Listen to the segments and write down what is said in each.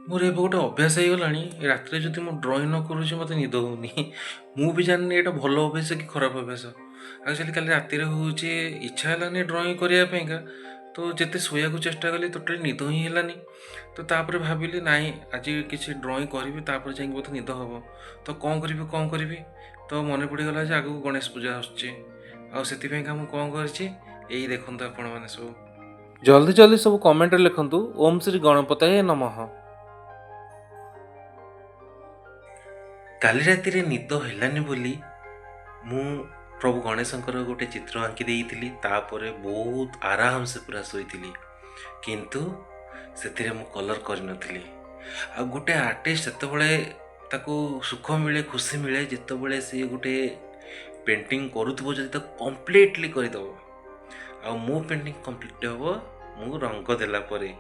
ମୋର ଏବେ ଗୋଟେ ଅଭ୍ୟାସ ହେଇଗଲାଣି, ରାତିରେ ଯଦି ମୁଁ ଡ୍ରଇଂ ନ କରୁଛି ମୋତେ ନିଦ ହେଉନି। ମୁଁ ବି ଜାଣିନି ଏଇଟା ଭଲ ଅଭ୍ୟାସ କି ଖରାପ ଅଭ୍ୟାସ। ଆକ୍ଚୁଆଲି କାଲି ରାତିରେ ହେଉଛି ଇଚ୍ଛା ହେଲାନି ଡ୍ରଇଂ କରିବା ପାଇଁକା। ତ ଯେତେ ଶୋଇବାକୁ ଚେଷ୍ଟା କଲି, ଟୋଟାଲି ନିଦ ହିଁ ହେଲାନି। ତ ତାପରେ ଭାବିଲି, ନାଇଁ, ଆଜି କିଛି ଡ୍ରଇଂ କରିବି, ତାପରେ ଯାଇକି ମୋତେ ନିଦ ହେବ। ତ କ'ଣ କରିବି, କ'ଣ କରିବି, ତ ମନେ ପଡ଼ିଗଲା ଯେ ଆଗକୁ ଗଣେଶ ପୂଜା ଆସୁଛି। ଆଉ ସେଥିପାଇଁକା ମୁଁ କ'ଣ କରିଛି, ଏଇ ଦେଖନ୍ତୁ। ଆପଣମାନେ ସବୁ ଜଲ୍ଦି ଜଲ୍ଦି ସବୁ କମେଣ୍ଟରେ ଲେଖନ୍ତୁ, ଓମ୍ ଶ୍ରୀ ଗଣପତୟେ ନମଃ। କାଲି ରାତିରେ ନିଦ ହେଲାନି ବୋଲି ମୁଁ ପ୍ରଭୁ ଗଣେଶଙ୍କର ଗୋଟେ ଚିତ୍ର ଆଙ୍କି ଦେଇଥିଲି। ତାପରେ ବହୁତ ଆରାମସେ ପୁରା ଶୋଇଥିଲି। କିନ୍ତୁ ସେଥିରେ ମୁଁ କଲର୍ କରିନଥିଲି। ଆଉ ଗୋଟେ ଆର୍ଟିଷ୍ଟ ସେତେବେଳେ ତାକୁ ସୁଖ ମିଳେ, ଖୁସି ମିଳେ, ଯେତେବେଳେ ସିଏ ଗୋଟେ ପେଣ୍ଟିଂ କରୁଥିବ, ଯଦି ତାକୁ କମ୍ପ୍ଲିଟଲି କରିଦେବ। ଆଉ ମୋ ପେଣ୍ଟିଂ କମ୍ପ୍ଲିଟ୍ ହେବ ମୁଁ ରଙ୍ଗ ଦେଲା ପରେ।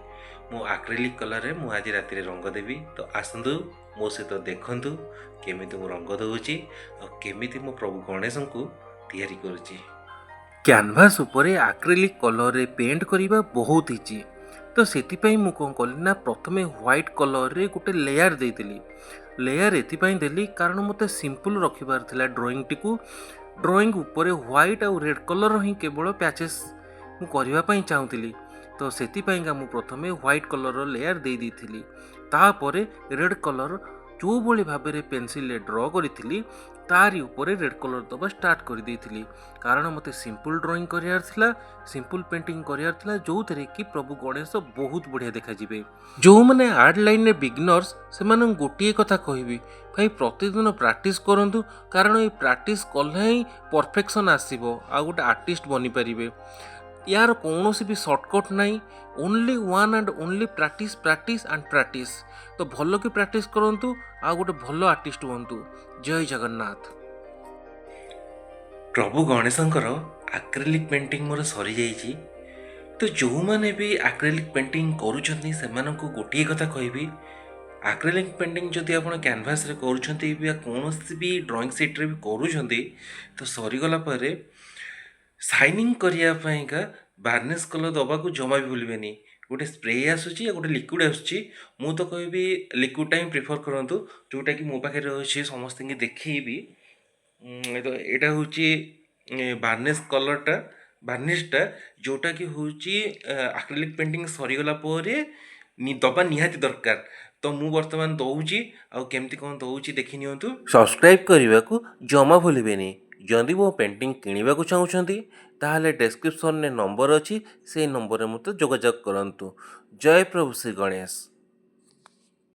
ମୁଁ ଆକ୍ରିଲିକ୍ କଲର୍ରେ ମୁଁ ଆଜି ରାତିରେ ରଙ୍ଗ ଦେବି। ତ ଆସନ୍ତୁ, ମୋ ସହିତ ଦେଖନ୍ତୁ କେମିତି ମୁଁ ରଙ୍ଗ ଦେଉଛି ଆଉ କେମିତି ମୁଁ ପ୍ରଭୁ ଗଣେଶଙ୍କୁ ତିଆରି କରୁଛି। କ୍ୟାନଭାସ୍ ଉପରେ ଆକ୍ରିଲିକ୍ କଲର୍ରେ ପେଣ୍ଟ କରିବା ବହୁତ ଇଜି। ତ ସେଥିପାଇଁ ମୁଁ କ'ଣ କଲି ନା, ପ୍ରଥମେ ହ୍ୱାଇଟ୍ କଲର୍ରେ ଗୋଟେ ଲେୟାର୍ ଦେଇଦେଲି। ଲେୟାର୍ ଏଥିପାଇଁ ଦେଲି, କାରଣ ମୋତେ ସିମ୍ପଲ୍ ରଖିବାର ଥିଲା ଡ୍ରଇଂଟିକୁ। ଡ୍ରଇଂ ଉପରେ ହ୍ୱାଇଟ୍ ଆଉ ରେଡ଼୍ କଲର୍ ହିଁ କେବଳ ପ୍ୟାଚେସ୍ ମୁଁ କରିବା ପାଇଁ ଚାହୁଁଥିଲି। ତ ସେଥିପାଇଁକା ମୁଁ ପ୍ରଥମେ ହ୍ୱାଇଟ୍ କଲର୍ର ଲେୟାର୍ ଦେଇ ଦେଇଥିଲି। ତାପରେ ରେଡ଼୍ କଲର୍ ଯେଉଁଭଳି ଭାବରେ ପେନସିଲ୍ରେ ଡ୍ର କରିଥିଲି, ତାରି ଉପରେ ରେଡ଼୍ କଲର୍ ଦେବା ଷ୍ଟାର୍ଟ କରିଦେଇଥିଲି। କାରଣ ମୋତେ ସିମ୍ପଲ୍ ଡ୍ରଇଂ କରିବାର ଥିଲା, ସିମ୍ପଲ୍ ପେଣ୍ଟିଂ କରିବାର ଥିଲା, ଯେଉଁଥିରେ କି ପ୍ରଭୁ ଗଣେଶ ବହୁତ ବଢ଼ିଆ ଦେଖାଯିବେ। ଯେଉଁମାନେ ଆର୍ଟ ଲାଇନ୍ରେ ବିଗନର୍ସ, ସେମାନଙ୍କୁ ଗୋଟିଏ କଥା କହିବି, ଭାଇ, ପ୍ରତିଦିନ ପ୍ରାକ୍ଟିସ୍ କରନ୍ତୁ। କାରଣ ଏଇ ପ୍ରାକ୍ଟିସ୍ କଲେ ହିଁ ପରଫେକ୍ସନ୍ ଆସିବ ଆଉ ଗୋଟେ ଆର୍ଟିଷ୍ଟ ବନିପାରିବେ। ୟାର କୌଣସି ବି ସର୍ଟକଟ୍ ନାହିଁ। Only one and only practice, practice and practice. ତ ଭଲକି ପ୍ରାକ୍ଟିସ୍ କରନ୍ତୁ ଆଉ ଗୋଟେ ଭଲ ଆର୍ଟିଷ୍ଟ ହୁଅନ୍ତୁ। ଜୟ ଜଗନ୍ନାଥ। ପ୍ରଭୁ ଗଣେଶଙ୍କର ଆକ୍ରିଲିକ୍ ପେଣ୍ଟିଂ ମୋର ସରିଯାଇଛି। ତ ଯେଉଁମାନେ ବି ଆକ୍ରିଲିକ୍ ପେଣ୍ଟିଂ କରୁଛନ୍ତି, ସେମାନଙ୍କୁ ଗୋଟିଏ କଥା କହିବି, ଆକ୍ରିଲିକ୍ ପେଣ୍ଟିଂ ଯଦି ଆପଣ କ୍ୟାନଭାସ୍ରେ କରୁଛନ୍ତି ବା କୌଣସି ବି ଡ୍ରଇଂ ସିଟ୍ରେ ବି କରୁଛନ୍ତି, ତ ସରିଗଲା ପରେ ସାଇନିଂ କରିବା ପାଇଁକା ବାର୍ନିସ୍ କଲର୍ ଦେବାକୁ ଜମା ବି ଭୁଲିବେନି। ଗୋଟେ ସ୍ପ୍ରେ ଆସୁଛି ଆଉ ଗୋଟେ ଲିକ୍ୱିଡ଼ ଆସୁଛି। ମୁଁ ତ କହିବି ଲିକ୍ୱିଡ଼ଟା ହିଁ ପ୍ରିଫର୍ କରନ୍ତୁ, ଯେଉଁଟାକି ମୋ ପାଖରେ ଅଛି, ସମସ୍ତଙ୍କୁ ଦେଖେଇବି। ତ ଏଇଟା ହେଉଛି ବାର୍ନିସ୍ କଲର୍ଟା, ବାର୍ନିସ୍ଟା, ଯେଉଁଟାକି ହେଉଛି ଆକ୍ରିଲିକ୍ ପେଣ୍ଟିଂ ସରିଗଲା ପରେ ଦେବା ନିହାତି ଦରକାର। ତ ମୁଁ ବର୍ତ୍ତମାନ ଦେଉଛି ଆଉ କେମିତି କ'ଣ ଦେଉଛି ଦେଖି ନିଅନ୍ତୁ। ସବସ୍କ୍ରାଇବ୍ କରିବାକୁ ଜମା ଭୁଲିବେନି। ଯଦି ମୋ ପେଣ୍ଟିଂ କିଣିବାକୁ ଚାହୁଁଛନ୍ତି, ତାହେଲେ ଡେସ୍କ୍ରିପସନ୍ରେ ନମ୍ବର ଅଛି, ସେଇ ନମ୍ବରରେ ମୋତେ ଯୋଗାଯୋଗ କରନ୍ତୁ। ଜୟ ପ୍ରଭୁ ଶ୍ରୀ ଗଣେଶ।